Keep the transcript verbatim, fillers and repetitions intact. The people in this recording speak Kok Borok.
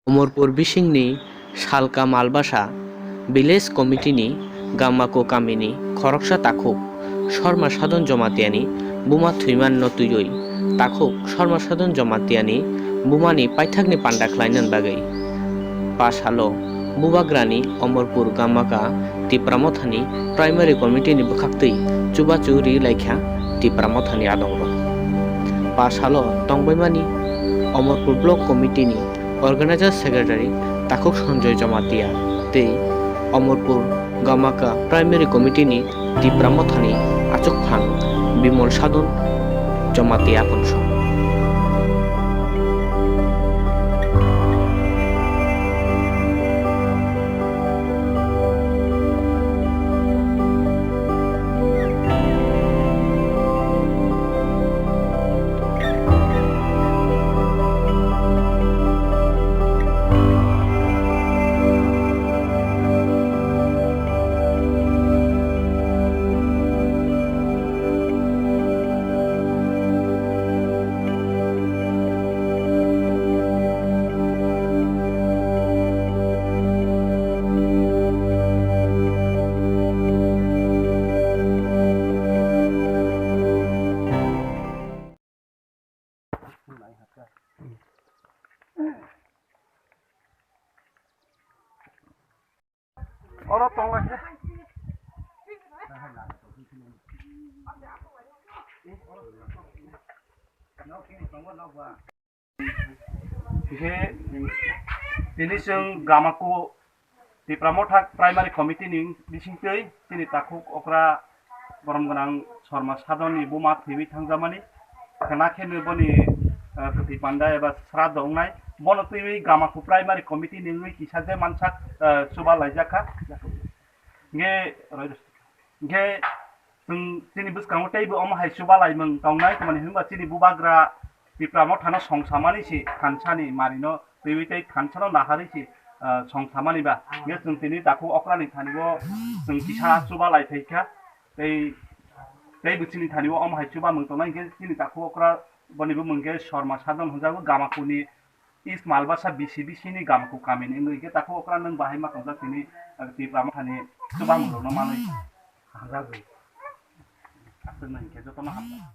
Omorpur bisingni Salka Malbasa Village Committee ni Gamako kamini khoroksa takhuk Sharma Sadhan Jamatia ni buma thwiman no twiwi takhuk Sharma Sadhan Jamatia ni buma ni paithak ni panda khlaina bagwi. Pasalo Bubagra ni Omorpur Gamaka Tipra Motha ni Primary Committee ni bwkhaktwi chubachu ri laikha Tipra Motha ni adongrok. Pasalo tongbaimani Omorpur Block Committee ni Organizer Secretary takhuk Sanjoy Jamatia tei Omorpur Gamaka Primary Committee ni Tipra Mothani achukphang Bimol Sadon Jamatia Aponsong. Oro tonglai khe. Hingke tini chwng Gamaku Tipra Motha Primary Committee ni bisingtwi chini takhuk okra borom gwnang Sharma Sadon ni buma thwiwi thangjakmani. Khna khe no boni, eh, kwthwi panda eba sraddho wngnai. Bono twiwi Gamaku Primary Committee ni wngwi kisa je mansak, eh, chuba laijak kha. Hingke, hingke chwng chini bwskango teibo omo hai chuba laimung tongnai, tamni hwnba chini bubagra Tipra Mothano songsamani se thansa ni mari no twiwi tei thansa no naharwi se, eh, songsamani ba. Hingke chwng tini takhuk okra ni thani o chwng kisa chuba lai phai kha. Tei, tei bo chini thani o omo hai chuba mung tongnai, hingke chini takhuk okra boni bumung khe Sharma Sadon hwnjago, Gamaku ni East Malbasa B C B C ni Gamaku kami ni wngwi khe takhuk okra nwng bahai ma tongjak tini, ah, Tipra Mothani chuba mung rok no manwi hamjagwi. Aswk no hingke jotono hamjak.